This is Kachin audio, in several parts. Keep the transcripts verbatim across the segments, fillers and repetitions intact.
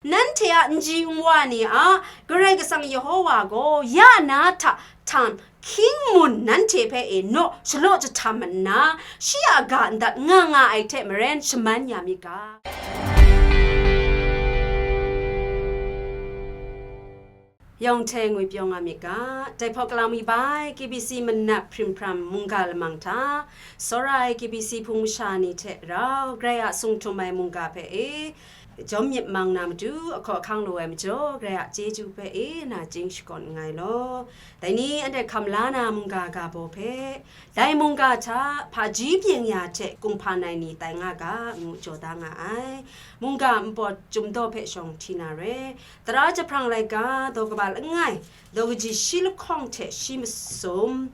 Nanhte a nji nwa ni a Karai Kasang Yehova gaw ya na hta htam hkying mun nanhte hpe e naw shalaw jahtam nna, shi a ga ndat nga nga ai hte maren shaman ya myit ga. Yawng hte ngwipyaw nga myit ga, dai hpawt galang mi bai K B C manat hprim hpram mungga lamang hta, tsawra ai K B C hpung masha ni hte rau, Karai a sung htum ai mungga hpe e, jawm myit mang na matu, ahkaw ahkang lu ai majaw, Karai a chyeju hpe e, na chying shakawn nngai law. Dai ni anhte hkam la na mungga ga baw hpe, dai mungga hta hpaji byeng ya hte kumhpa nai ni tai nga ga, ngu jaw da nga ai. Mungga npawt chyum daw hpe shawng hti na re. Tara jahprang laika, daw kaba langai, daw kaji shi lahkawng hte shi masum.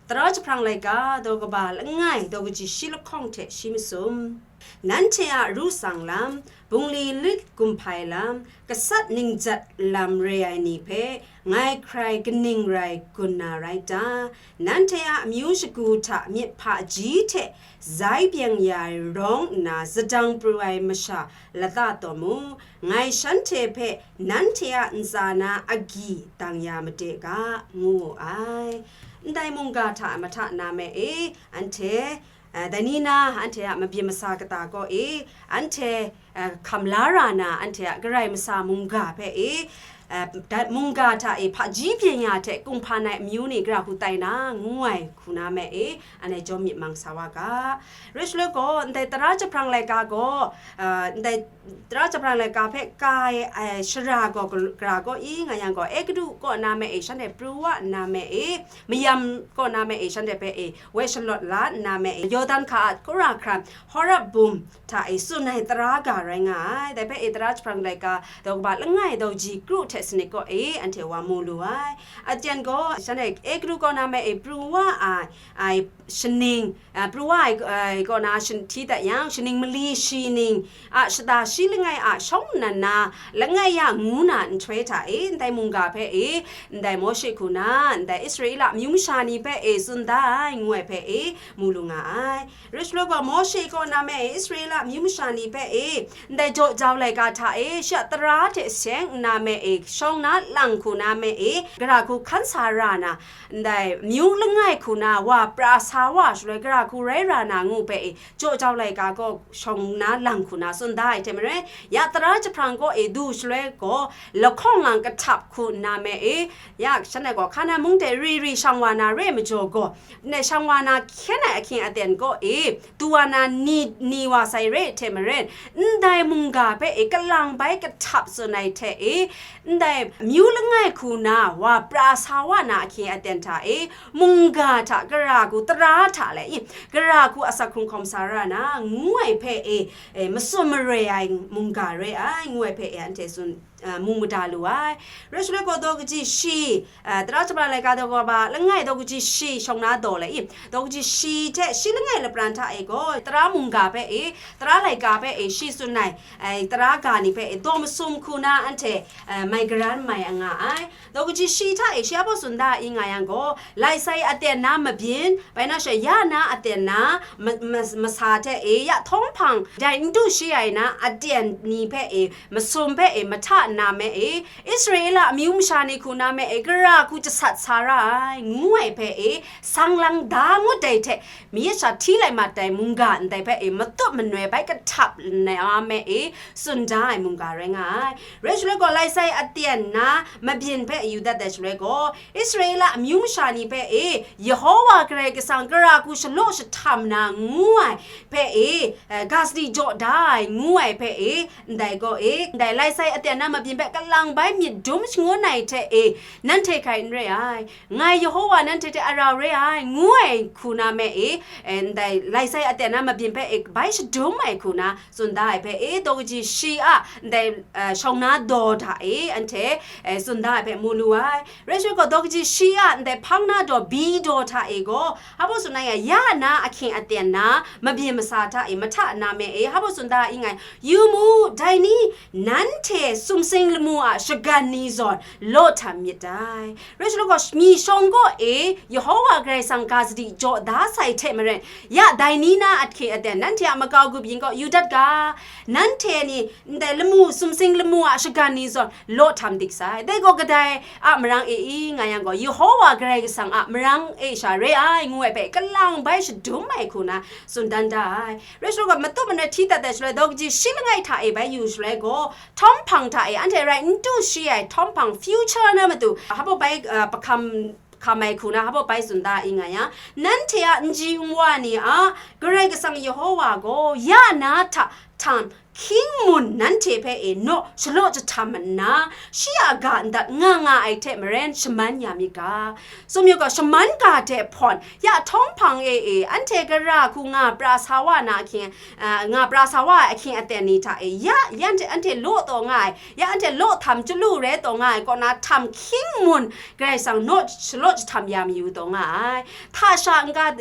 Tara jahprang laika, daw kaba langai, daw kaji shi lahkawng hte shi masum. Nanhte a ru tsang lam, bungli lit gumhpai lam, gasat ningjat lam re ai ni hpe ngai hkrai kaning rai gun na rai ta? Nanhte a amyu shagu hta myit hpaji hte zai byeng ya ai rawng nna, zadang pru ai masha lata taw mu, ngai shanhte hpe nanhte a ntsa na agyi dang ya made ga, ngu wu ai. Ndai mungga hta mahta na me e, anhte, eh, dai ni na anhte a mabyin masa kata kaw e, anhte, eh, hkam la ra na, anhte a Karai masa mungga hpe e, eh, da-, mungga hta e hpaji byeng ya hte kumhpa nai amyu ni gara hku tai na, ngu ai hku na me e, anhte jawm myit mang sa wa ga. Rai shaloi gaw, ndai tara jahprang laika gaw, eh, ndai tara jahprang laika hpe ka ai, eh, shara gaw gal-, gara gaw i nga yang gaw, Egutu kaw na me e, shanhte pru wa nna me e, mayam kaw na me e, shanhte hpe e, woi shalawt la nna me e, Yawdan hka a kura hkran, Horeb bum hta e tsun ai tara ga rai nga ai. Dai hpe e tara jahprang laika, daw kaba langai daw ji kru hte sanit kaw e, anhte wa mu lu ai. Aten gaw, shanhte Egutu kaw na me e, pru wa ai, ai shaning, a, pru wa ai, ai kaw na shan-, hti dat yang, shaning mali shi ning a shata shi langai a shawng nnan na, langai ya ngu na nhtoi hta e, ndai mungga hpe e, ndai Mawshe hku na, ndai Israela amyu masha ni hpe e tsun da ai, ngu ai hpe e, mu lu nga ai. Rai shaloi gaw, Mawshe kaw na me e, Israela amyu masha ni hpe e, ndai jaw jau laika hta e, shi a tara hte seng nna me e, shawng na lang hku na me e, gara hku hkan sa ra na, ndai myu langai hku na wa pra sa wa shaloi, gara hku rai ra na ngu hpe e, jaw jau laika gaw shawng na lang hku na tsun da ai hte maren, ya tara jahprang kaw e du shaloi gaw, lahkawng lang kahtap hku nna me e, ya shanhte gaw Hkanan mung de ri ri shang wa na re majaw gaw, ndai shang wa na hkyen ai ahkying aten kaw e, du wa na ni, ni wa sai re hte maren, ndai mungga hpe e kalang bai kahtap tsun ai hte e, ndai myu langai hku na wa pra sa wa na ahkying aten hta e, mungga hta gara hku tara hta le i, gara hku asak hkrung hkawm sa ra na, ngu ai hpe e, e, masum maroi ai mungga re ai, ngu ai hpe e, anhte tsun, a, mu mada lu ai. Rai shaloi gaw, daw kaji shi, a, tara jahprang laika daw kaba langai daw kaji shi shawng na daw le i, daw kaji shi hte shi langai lapran hta e gaw, tara mungga hpe e, tara laika hpe e, shi tsun ai, ai, tara ga ni hpe e, daw masum hku na anhte, a, mai garan mai nga ai. Daw kaji shi hta e, shi a baw tsun da i nga yang gaw, lai sai aten na mabyin, bai na sha ya na aten na ma-, ma-, masa hte e, ya htawng hpang, dai n du shi ai na aten ni hpe e, masum hpe e, mahta nna me e, Israela amyu masha ni hku na me e, gara hku jasat sa ra ai, ngu ai hpe e, sang lang da ngut ai hte, mi sha hti lai mat ai mungga ndai hpe e, matup manoi bai kahtap na me e, tsun da ai mungga rai nga ai. Rai shaloi gaw, lai sai aten na mabyin hpe yu dat ai shaloi gaw, Israela amyu masha ni hpe e, Yehowa Karai Kasang gara hku shalaw jahtam na ngu ai hpe e, eh, ga sadi jaw da ai ngu ai hpe e, ndai gaw e, ndai lai sai aten na mabyin hpe kalang bai myit dum shangun ai hte e, nanhte hkrai n re ai, ngai Yehowa nanhte hte arau re ai, ngu ai hku na me e, eh, ndai lai sai aten na mabyin hpe e bai shadum ai hku na tsun da ai hpe e, daw kaji shi a ndai, eh, shawng na daw hta e, hte, eh, tsun da ai hpe mu lu ai. Rai shaloi gaw, daw kaji shi a ndai hpang na daw, bi daw hta e gaw, hpa baw tsun na ya, ya na ahkying aten na, mabyin masa hta e mahta na me e, hpa baw tsun da ai nga ai. Yu mu, dai ni, nanhte sumsing lamu a shagan ni zawn law htam myit dai. Rai shaloi gaw, mi shawng kaw e, Yehowa Karai Kasang ga sadi jaw da sai hte maren, ya dai ni na ahkying aten, nanhte a makau grup yin kaw yu dat ga, nanhte ni, ndai lamu, sumsing lamu a shagan ni zawn law htam dik sai. Dai gaw kadai a marang e i nga yang gaw, Yehowa Karai Kasang a marang e sha re ai, ngu ai hpe kalang bai shadum ai hku na tsun dan da ai. Rai shaloi gaw, matut manoi hti dat ai shaloi, daw kaji shi langai hta e bai yu shaloi gaw, htawm hpang hta e anhte rai n tu shi ai htawm hpang, future na matu, hpa baw bai, uh, pahkam hkam ai hku na hpa baw bai tsun da i nga yang, nanhte a nji nwa ni a Karai Kasang Yehowa gaw ya na hta htam hkying mun nanhte hpe e naw shalaw jahtam nna, shi a ga ndat nga nga ai hte maren shaman ya myit ga. Tsun yu gaw, shaman ga hte hpawn, ya htawm hpang e e, anhte gara hku nga pra sa wa na ahkying, a, nga pra sa wa ai ahkying aten ni hta e, ya, ya anhte, anhte law taw nga ai, ya anhte law htam chyalu rai taw nga ai kaw na htam hkying mun Karai Kasang naw shalaw jahtam ya mayu taw nga ai. Hta sha n-ga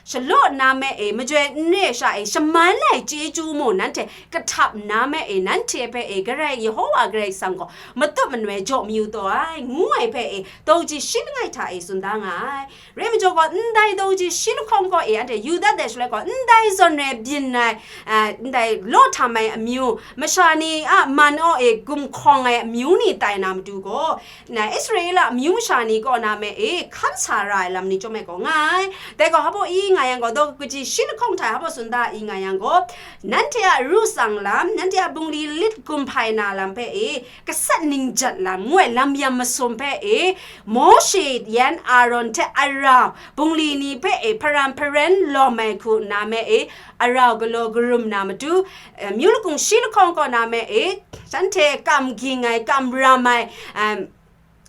shalaw nna me e, majoi n re sha e, shaman ai chyeju mung nanhte kahtap nna me e, nanhte hpe e, Karai Yehowa Karai Kasang gaw matut manoi jaw mayu taw ai, ngu ai hpe e, daw kaji shi langai hta e tsun da nga ai. Rai majaw gaw, ndai daw kaji shi lahkawng kaw e anhte yu dat ai shaloi gaw, ndai zawn rai byin ai, a, ndai law htam ai amyu, masha ni a man aw e gumhkawng ai amyu ni tai na matu gaw, na Israela amyu masha ni kaw na me e hkan sa ra ai lam ni chyawm ai gaw nga ai. Dai gaw hpa baw i nga yang gaw, daw kaji shi lahkawng hta hpa baw tsun da i nga yang gaw, nanhte a ru tsang lam, nanhte a bungli lit gumhpai na lam hpe e, gasat ningjat lam, ngu ai lam yam masum hpe e, Mawshe yan Aaron hte arau, bungli ni hpe e, hparan hparen lawm ai hku nna me e, arau galaw karum na matu, eh, myu lakung shi lahkawng kaw na me e, shanhte kam ging ai, kam ram ai, em,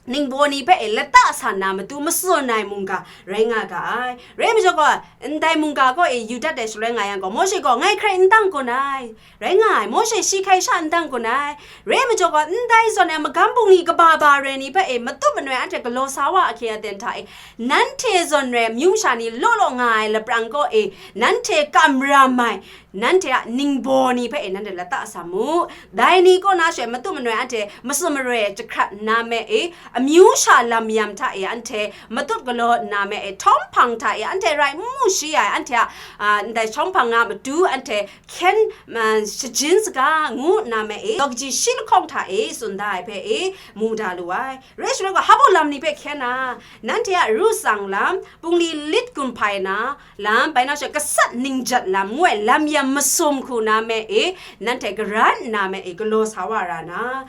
ningbaw ni hpe e lata san na matu matsun ai mungga rai nga ga ai. Rai majaw gaw, ndai mungga kaw e yu dat ai shaloi nga yang gaw, Mawshe gaw, "Ngai hkrai n dang kun ai, rai nga ai, Mawshe shi hkai sha n dang kun ai. Rai majaw gaw, ndai zawn e magam bungli kaba ba re ni hpe e matut manoi anhte galaw sa wa ahkye aten hta e, nanhte zawn rai amyu masha ni law law nga ai lapran kaw e, nanhte kam ram ai, nanhte a ningbaw ni hpe e nanhte lata sa mu. Dai ni kaw na she matut manoi anhte matsun maroi jahkrat nna me e, amyu sha lam yam hta e anhte matut galaw nna me e, htawm hpang hta e anhte rai n mu shi ai, anhte a, a, ndai htawm hpang a matu anhte hkyen, a, shajin saga ngu nna me e, daw kaji shi lahkawng hta e tsun da ai hpe e mu da lu ai. Rai shaloi gaw, hpa baw lam ni hpe hkyen na, nanhte a ru tsang lam, bungli lit gumhpai na lam, bai na she gasat ningjat lam, ngu ai lam yam masum hku na me e, nanhte garan nna me e, galaw sa wa ra na.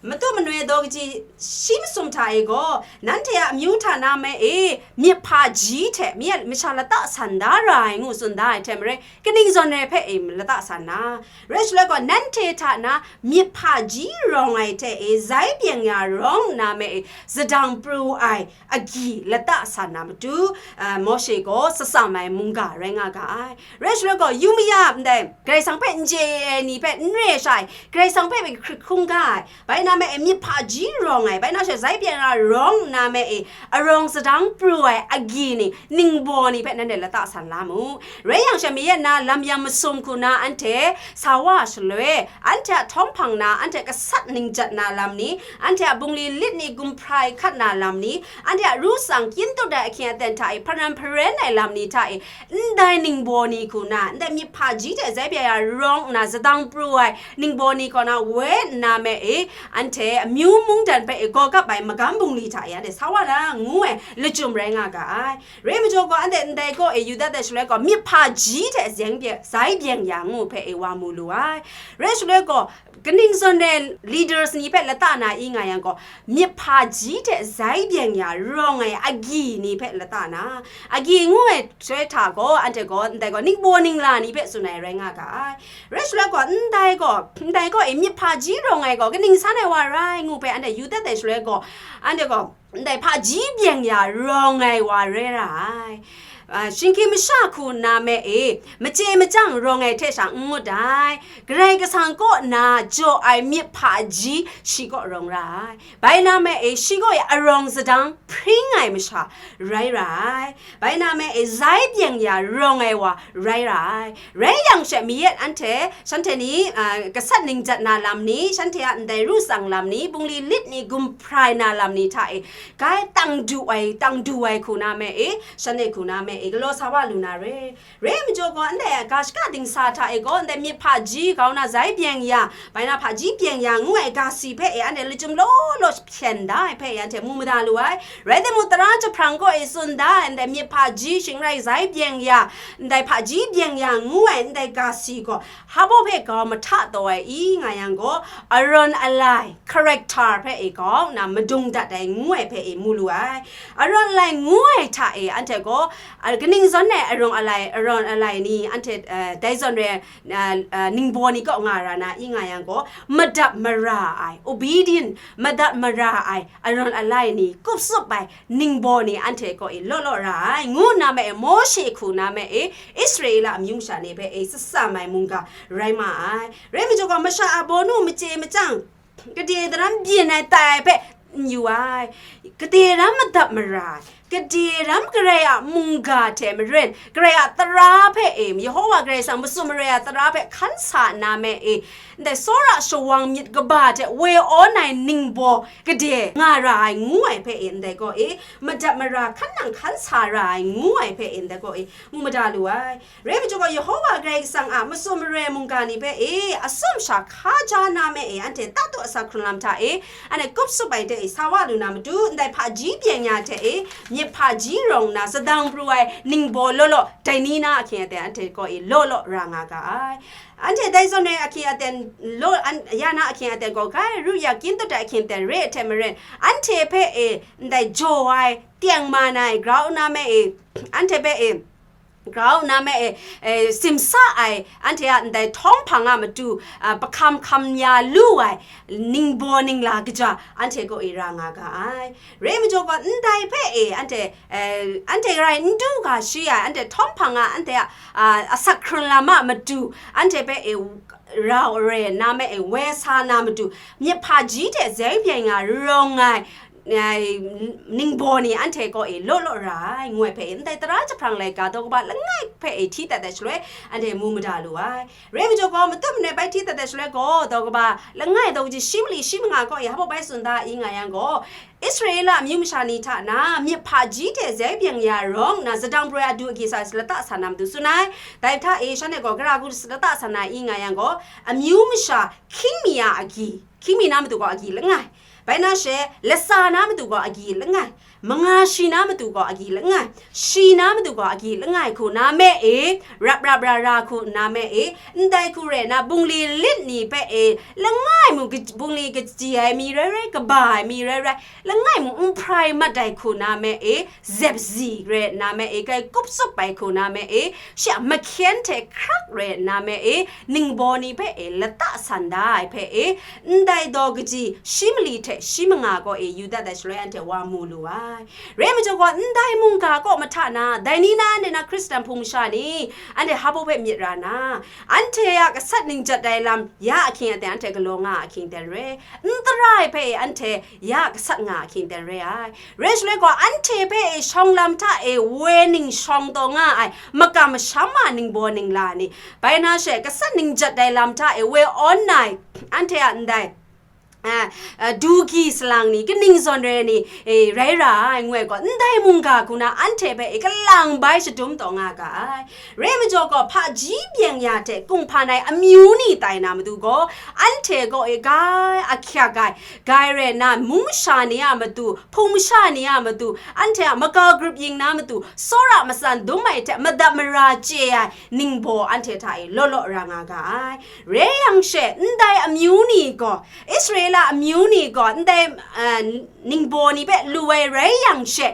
Matut manoi daw kaji shi masum hta e gaw, nanhte a amyu hta na me e, myit hpa ji hte, mi a masha lata san da ra ai, ngu tsun da ai hte maren, kaning zawn rai hpe e lata san na. Rai shaloi gaw, nanhte hta na myit hpa ji rawng ai hte e, zai byeng ya rawng nna me e, sadang pru ai agyi lata san na matu, a, Mawshe gaw tsatsam ai mungga rai nga ga ai. Rai shaloi gaw, yu maya ndai, Karai Kasang hpe n chye ai ni hpe n re sha ai, Karai Kasang hpe hkrit hkungga ai, bai na me e myit hpa ji rawng ai, bai na she zai byeng ya rawng nna me e, arawng sadang pru ai agyi ni, ningbaw ni hpe nanhte lata san la mu. Rai yang she, mayen na lam yam masum hku na anhte sa wa shaloi, anhte a htawm hpang na, anhte gasat ningjat na lam ni, anhte a bungli lit ni gumhpai hkat na lam ni, anhte a ru tsang kyin tut ai ahkying aten hta e, hparan hparen ai lam ni hta e, ndai ningbaw ni hku na, ndai myit hpa ji hte zai byeng ya rawng nna, sadang pru ai ningbaw ni kaw na woi nna me e, anhte amyu mungdan hpe e gaw kap ai magam bungli hta e, anhte sa wa na, ngu ai lachyum rai nga ga ai. Rai majaw gaw, anhte ndai kaw e yu dat ai shaloi gaw, myit hpa ji hte zeng bye-, zai byeng ya ngu hpe e wa mu lu ai. Rai shaloi gaw, kaning zawn e leaders ni hpe lata na i nga yang gaw, myit hpa ji hte zai byeng ya rawng ai agyi ni hpe lata na, agyi ngu ai shaloi hta gaw, anhte gaw, ndai gaw, ningbaw ningla ni hpe tsun ai rai nga ga ai. Rai shaloi gaw, ndai gaw, ndai gaw e myit hpa ji rawng ai gaw, kaning san ai wa rai ngu hpe anhte yu dat ai shaloi gaw, anhte gaw, ndai hpa ji byeng ya rawng ai wa re ra ai. A, shingki masha hku nna me e, machye machyang rawng ai hte sha n ngut ai, Karai Kasang kaw na jaw ai myit hpaji shi kaw rawng ra ai. Bai na me e, shi kaw e arawng sadang hpring ai masha rai ra ai. Bai na me e, zai byeng ya rawng ai wa rai ra ai. Rai yang she, mayat anhte, shanhte ni, a, gasat ning jat na lam ni, shanhte a ndai ru tsang lam ni, bungli lit ni gumhprai na lam ni hta e, gai tang du ai, tang du ai hku na me e, shanhte hku na me e, galaw sa wa lu na re. Re ai majaw gaw, ndai a ga shaka dingsa hta e gaw, ndai myit hpaji, grau na zai byeng ya, bai na hpaji byeng ya ngu ai ga si hpe e, anhte lachyum law law hpyen da ai hpe e, anhte mu mada lu ai. Rai timung, tara jahprang kaw e tsun da ai, ndai myit hpaji, shingrai zai byeng ya, ndai hpaji byeng ya ngu ai, ndai ga si gaw, hpabaw hpe grau mahta taw ai i nga yang gaw, Aron alai, character hpe e grau na madung dat ai ngu ai hpe e mu lu ai. Aron alai ngu ai hta e, anhte gaw, a, kaning zawn e arawng alai, aron alai ni, anhte, eh, dai zawn re, a, a, ningbaw ni kaw nga ra na i nga yang gaw, madap mara ai, obedient, madap mara ai, aron alai ni, kup tsup ai, ningbaw ni anhte kaw e law law ra ai, ngu nna me e, Mawshe hku na me e, Israela amyu masha ni hpe e, tsam ai mungga rai ma ai. Rai majaw gaw, masha a bawnu machye machyang, gade daram byin ai tai ai hpe n yu ai, gade ram madap mara ai, gade ram Karai a mungga hte maren, Karai a tara hpe e, Yehowa Karai Kasang matsun mare ai tara hpe hkan sa nna me e, ndai tsawra shawang myit kaba hte woi awn ai ningbaw gade nga ra ai ngu ai hpe e, ndai kaw e, madap mara hkan nang hkan sa ra ai ngu ai hpe e, ndai kaw e, mu mada lu ai. Rai majaw gaw, Yehowa Karai Kasang a matsun mare mungga ni hpe e, atsawm sha hka ja na me e, anhte tatu asak hkrung lam hta e, anhte kup tsup ai hte e, sa wa lu na matu, ndai hpaji byeng ya hte e, myit hpaji rawng na, sadang pru ai ningbaw law law, dai ni na ahkying aten anhte kaw e law law ra nga ga ai. Anhte dai zawn re ahkying aten law, an, ya na ahkying aten gaw, gai ru ya kyin tut ai ahkying aten re ai hte maren, anhte hpe e, ndai jaw ai, tengman ai, grau na me e, anhte hpe e, grau na me e, e, simsa ai, anhte a ndai htawng hpang a matu, a, pahkam hkam ya lu ai, ningbaw ningla kaja, anhte kaw e ra nga ga ai. Rai majaw gaw, ndai hpe e, anhte, e, anhte rai n du ga shi ai, anhte htawng hpang a, anhte a, a, asak hkrung lam a matu, anhte hpe e, rau re na me e, woi sa na matu, myit hpaji hte zai byeng ya rawng ai, ai, ningbaw ni anhte kaw e law law ra ai, ngu ai hpe e, ndai tara jahprang laika daw kaba langai hpe e hti dat ai shaloi, anhte mu mada lu ai. Rai majaw gaw, matut manoi bai hti dat ai shaloi gaw, daw kaba langai daw kaji shi mali shi manga kaw e hpabaw bai tsun da i nga yang gaw, Israela amyu masha ni hta na, myit hpaji hte zai byeng ya rawng na, sadang pru ai adu agyi sa lata san na matu tsun ai. Dai hta e, shanhte gaw gara hku lata san na i nga yang gaw, amyu masha hkying mi a agyi, hkying mi na matu gaw agyi langai, bai na she, latsa na matu gaw agyi langai, manga shi na matu gaw agyi langai, shi na matu gaw agyi langai hku na me e, rap rap ra ra hku na me e, ndai hku re na, bungli lit ni hpe e, langai mung ka-, bungli kaji ai mi rai rai, kaba ai mi rai rai, langai mung n hprai mat ai hku na me e, zep zi re na me e, kai kup tsup ai hku na me e, shi a mahkyen hte hkrak re na me e, ningbaw ni hpe e, lata san da ai hpe e, ndai daw kaji shi mali hte shi manga kaw e yu dat ai shaloi, anhte wa mu lu ai. Rai majaw gaw, ndai mungga kaw mahta na, dai ni na anhte na Hkristan hpung masha ni, anhte hpabaw hpe myit ra na, anhte a gasat ning jat ai lam ya ahkying aten anhte galaw nga ahkying aten re, n tara ai hpe e anhte ya gasat nga ahkying aten re ai. Rai shaloi gaw, anhte hpe e shawng lam hta e woi ning shawng taw nga ai makam masham a ningbaw ningla ni, bai na she gasat ning jat ai lam hta e woi awn ai, anhte a ndai, a, a, du gyi salang ni, kaning zawn re ni, e, rai ra ai, ngu ai gaw, ndai mungga hku na anhte hpe e kalang bai shadum taw nga ga ai. Rai majaw gaw, hpaji byeng ya hte kunghpan ai amyu ni tai na matu gaw, anhte kaw e gai ahkyak ai, gai re nna, mung masha ni a matu, hpung masha ni a matu, anhte a makau grup yin na matu, tsawra matsan dum ai hte madap mara chye ai ningbaw anhte hta e law law ra nga ga ai. Rai yang she, ndai amyu ni gaw, Israela amyu ni gaw, ndai, eh, ningbaw ni hpe lu ai rai yang she,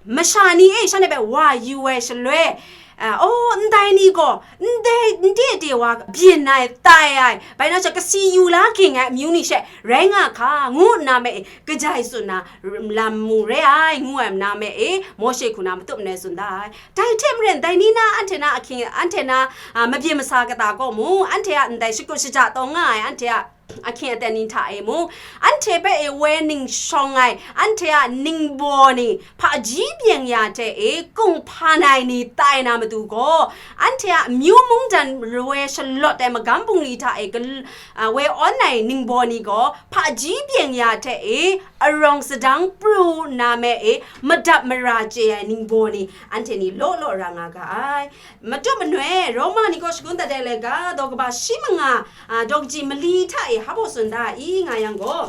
masha ni e shanhte hpe wa yu ai shaloi, A, oh, ndai ni gaw, ndai, nde de wa byin ai, tai ai, bai na sha kasi yu la ging ai amyu ni she rai nga hka, ngu nna me e, kajai tsun na, lam mu re ai, ngu ai na me e, Mawshe hku na matup nai tsun da ai. Dai hte maren, dai ni na anhte na ahkying, anhte na, a, mabyin masa kata kaw mung, anhte a ndai shakut shaja taw nga ai, anhte a ahkying aten ni hta e mung, anhte hpe e woi ning shawng ai, anhte a ningbaw ni, hpaji byeng ya hte e kung hpan ai ni tai na matu gaw, anhte a amyu mungdan woi shalawt ai magam bungli hta e gal-, a, woi awn ai ningbaw ni gaw, hpaji byeng ya hte e arawng sadang pru nna me e madap mara chye ai ningbaw ni, anhte ni law law ra nga ga ai. Matup manoi, Roma ni kaw shagun dat ai laika, daw kaba shi manga, a, daw kaji mali hta e hpa baw tsun da i nga yang gaw,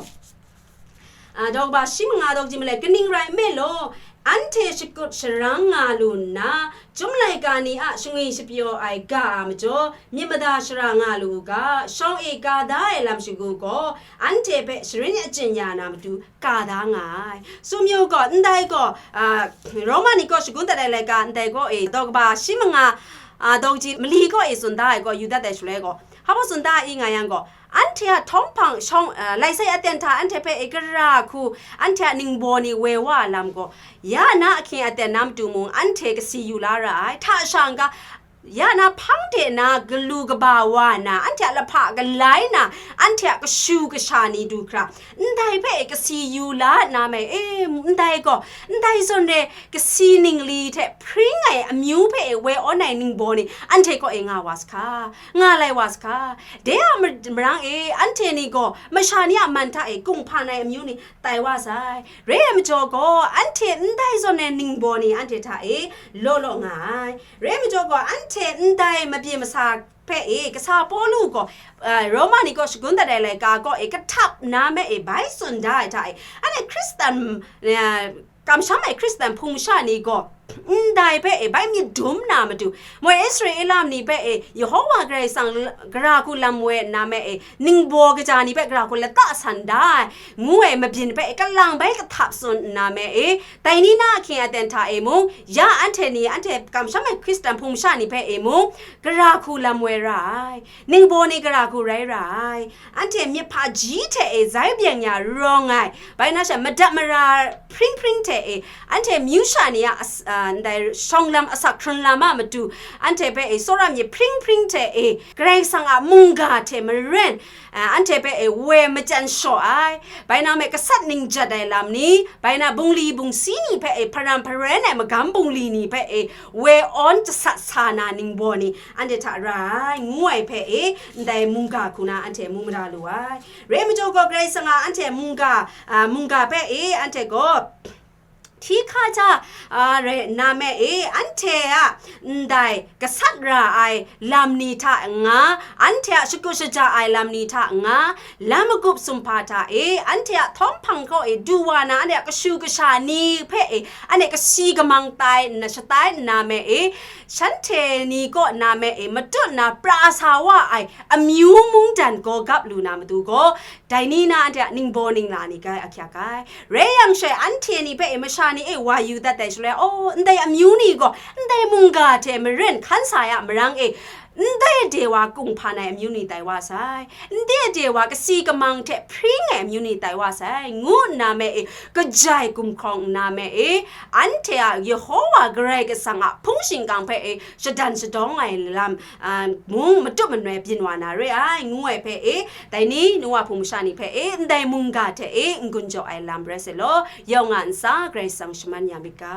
a, daw kaba shi manga daw kaji malai, kaning rai nme law, anhte shakut sharang nga lu nna, chyum laika ni a shangwi shapyaw ai ga a majaw, myit mada shara nga lu u ga, shawng e ka da ai lam shagu gaw, anhte hpe sharin achyin ya na matu ka da nga ai. Sumyu gaw, ndai gaw, a, Roma ni kaw shagun dat ai laika, ndai gaw e, daw kaba shi manga, a, daw kaji mali gaw e tsun da ai gaw, yu dat ai shaloi gaw, hpa baw tsun da i nga yang gaw, anhte a htawng hpang shawng, a, lai sai aten hta anhte hpe e gara hku, anhte a ningbaw ni woi wa ai lam gaw, ya na ahkying aten na matu mung, anhte kasi yu la ra ai. Hta sha n-ga, ya na hpang de na galu kaba wa na, anhte a lahpa galai na, anhte a kashu kasha ni du hkra, ndai hpe e kasi yu la nna me, e, ndai gaw, ndai zawn re kasi ningli hte hpring ai amyu hpe e woi awn ai ningbaw ni, anhte kaw e nga wa sa hka, nga lai wa sa hka. De a mar-, marang e, anhte ni gaw masha ni a man hta e kung hpan ai amyu ni tai wa sai. Re ai majaw gaw, anhte ndai zawn ai ningbaw ni anhte hta e law law nga ai. Re ai majaw gaw, anhte ndai mabyin masa hpe e, kasa Pawlu gaw, a, Roma ni kaw shagun dat ai laika kaw e, kahtap na me e, bai tsun da ai hta e, anhte Hkristan, a, kamsham ai Hkristan hpung masha ni gaw, ndai hpe e, bai myit dum na matu, moi Israela ni hpe e, Yehowa Karai Kasang l-, gara hku lam woi nna me e, ningbaw kaja ni hpe gara hku lata san da ai, ngu ai mabyin hpe e, kalang bai kahtap tsun nna me e, dai ni na ahkying aten hta e mung, ya anhte ni, anhte kamsham ai Hkristan hpung masha ni hpe e mung, gara hku lam woi ra ai, ningbaw ni gara hku rai ra ai, anhte myit hpaji hte e zai byeng ya rawng ai, bai na sha madat mara hpring hpring hte e, anhte myu sha ni a as-, a, ndai shawng lam asak hkrun lam a matu, anhte hpe e tsawra myit hpring hpring hte e, Karai Kasang a mungga hte maren, a, anhte hpe e woi majan shaw ai, bai na me gasat ning jat ai lam ni, bai na bungli bungsi ni hpe e hparam hparen ai magam bungli ni hpe e woi awn jasat sa na ningbaw ni anhte hta ra ai, ngu ai hpe e, ndai mungga hku na anhte mu mada lu ai. Re ai majaw gaw, Karai Kasang a anhte mungga, a, mungga hpe e, anhte gaw, hti hkaja, a, rai nna me e, anhte a ndai gasat ra ai lam ni hta nga, anhte a shakut shaja ai lam ni hta nga, lam magup sumhpa hta e, anhte a htawng hpang kaw e du wa na, anhte a kashu kasha ni hpe e, anhte kasi kamang tai nna, shatai nna me e, shanhte ni kaw na me e, matut na pra sa wa ai amyu mungdan gaw gap lu na matu gaw, dai ni na anhte a ningbaw ningla ni gai ahkyak ai. Rai yang sha anhte ni hpe e masha ni e wa yu dat ai shaloi, oh, ndai amyu ni gaw ndai mungga hte maren hkan sa ai a marang e, ndai de wa kung hpan ai amyu ni tai wa sai, ndai de wa kasi kamang hte hpring ai amyu ni tai wa sai, ngu nna me e, kajai gumhkawng nna me e, anhte a Yehowa Karai Kasang a hpung shingkang hpe e shadan shadawng ai lam, a, mung matup manoi byin wa na re ai, ngu ai hpe e, dai ni, nu wa hpung masha ni hpe e, ndai mungga hte e n-gun jaw ai lam rai sai law, yawng a ntsa Karai Kasang shaman ya myit ga.